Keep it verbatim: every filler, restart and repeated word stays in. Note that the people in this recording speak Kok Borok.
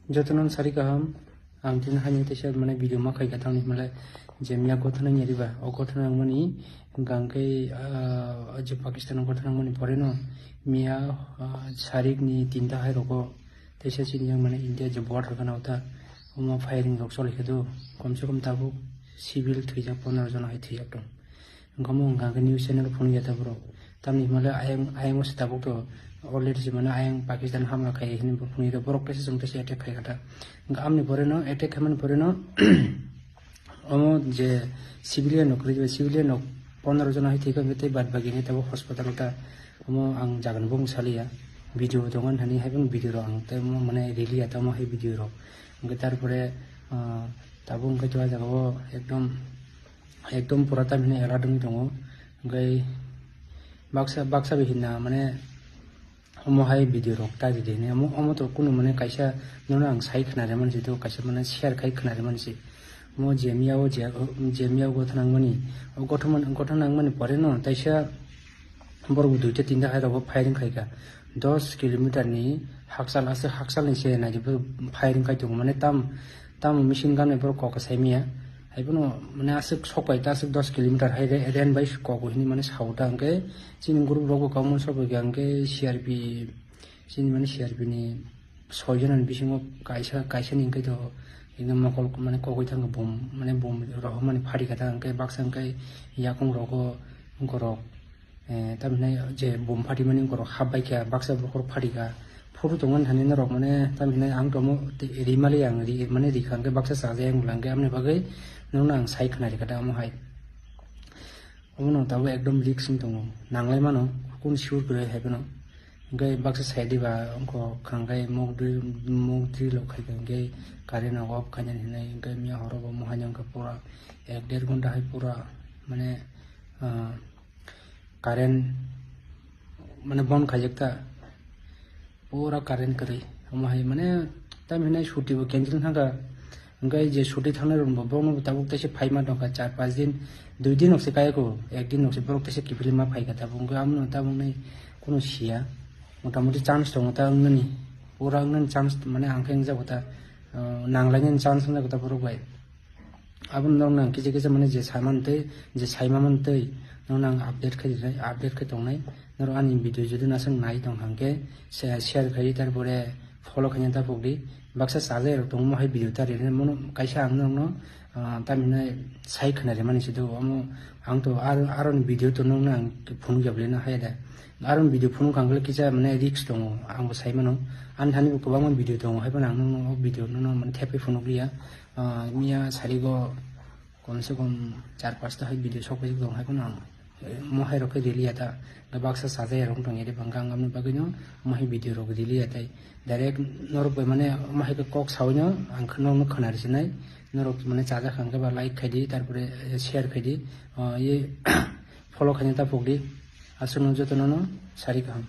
Jotono sari kaham, ang tini hani teisa mane video ma khaika tamni hwnle je miya gothana nyariba, o gothana wngmani hwnkha hwnkhe, ah, je Pakistan o gothana wngmani poreno miya, ah, sarikni tinta hai rogo teisa chini yang mane India je border gana ota omo firing rok choli khe do, komse kom tabuk civil thwijak pondro jona hai thwijak tong. Wngkha mo wngkha khe news channel phunukya ta borok. Tamni hwnle ayang, ayang se tabuk to already se mane ayang Pakistan hamla khai hini bo phunukya ta borok tesa chwng tesa attack khai kha ta. Wngkha amni pore no attack khaimani pore no omo je civilian rok kwrwi civilian rok pondro jona hai thwi kha tei bad bagi ni tabuk hospital ta omo ang jaga ni bung saliya video bo tongo hani hai bung video rok ang tei omo mane rili ya tamo hai video rok. Wngkha tarpore, ah, tabuk wngkha to ah jaga o ekdom ekdom pura tamhinai alert wngwi tongo. Hwnkhe baksa, baksa bai hinna mane omo hai video rok ta ridi hinwi omo, omo to kunu mane kaisa nono ang sai khna rwmani se, to kaisa mane share khai khna rwmani se. Omo je miya o je, je miya o gotha nangmani, o gotha man, gotha nangmani pore no taisa borok bo duita tinta hai rok bo firing khai kha. Dos kilometer ni hakchal, aswk hakchal ni se nai rw firing khai tongo, mane tam, tam machine gun bai borok kok sai manya. Hai phano mane aswk sok pai ta, aswk dos kilometer hai re-, ren bai kok hini mane sao ta, hwnkhe chini group rok bo kwbangma sok pai kha, hwnkhe C R P, chini mane C R P ni soi jona ni bisingo kaisa, kaisa ni hwnkhe to ekdom mokol mane kogwi thangkha bom, mane bom rohormani phari kha ta, hwnkhe baksa hwnkhe yakung rogo borok, eh, tamhinai je bom phatimani borok hap bai kha, baksa bokhorok phari kha. Phuru tongmani thani norok mane tamhinai ang tomo rimali ang ri, mane ri kha, hwnkhe baksa chajak yang bwla hwnkhe amoni bagwi nokno ang sai khna ri kha ta omo hai. Omono tabuk ekdom risk wng tongo, nanglai mano, kunu sure kwrwi hai phano. Hwnkhe baksa sai diba wngkha, khangkhai mokdri, mokdri lok khai kha, hwnkhe current o off khainani hinwi, hwnkhe miya horo bo mohai wngkha pura ek der ghonta hai pura, mane, ah, current, mane, bon khaijak ta. Pura current kwrwi. Omo hai mane tam hinai chuti bo cancel thangkha. Hwnkhe je chuti thangnai rok bo bono bo tabuk teisa phaima tongkha char panch din, dui din rok se kaya ko, ek din rok se borok teisa kiphilwi ma phaikha tabuk. Hwnkhe amono tabukni kunu siya. Motamoti chance tongo ta wngnani. Pura wngnani chance mane ang khe wngjago ta, ah, nanglainani chance wngjago ta borok bai. Abono norok nang kisa kisa mane je saimantwi, je saimamantwi norok nang update khai rinai, update khai tongnai. Norok ani video jodi naswk nai tong hwnkhe share, share khai, tarpore follow khaina ta pokdi. Baksa chajai rok tongo, mohai video ta rinai mano kaisa ang norokno, ah, tamhinai sai khna rimani se do. Omo ang to aro, aroni video to norokno ang phunuk ya bwlai no haya da. Aroni video phunuk kha hwnkhe kisa mane risk tongo, ang bo sai mano. Ani thani bo kwbangma video tongo, hai phano ang norokno o video no mane thepwi phunuk liya. Ah, miya sarigo komse kom char pasta hai video sok paijak tong hai phano ang, eh, mohai rok khe rili ya ta, baksa chajai rok tong ya de bangkha ang, aboni bagwi no mohai video rok rili ya tai direct norok bai mane mohai khe kok sawi no ang norok no khna rwsinai, norok mane chajak kha hwnkhe ba like khai di, tarpore, eh, share khai di, ah, ye follow khaina ta pokdi, aswk no jotono no sari kaham.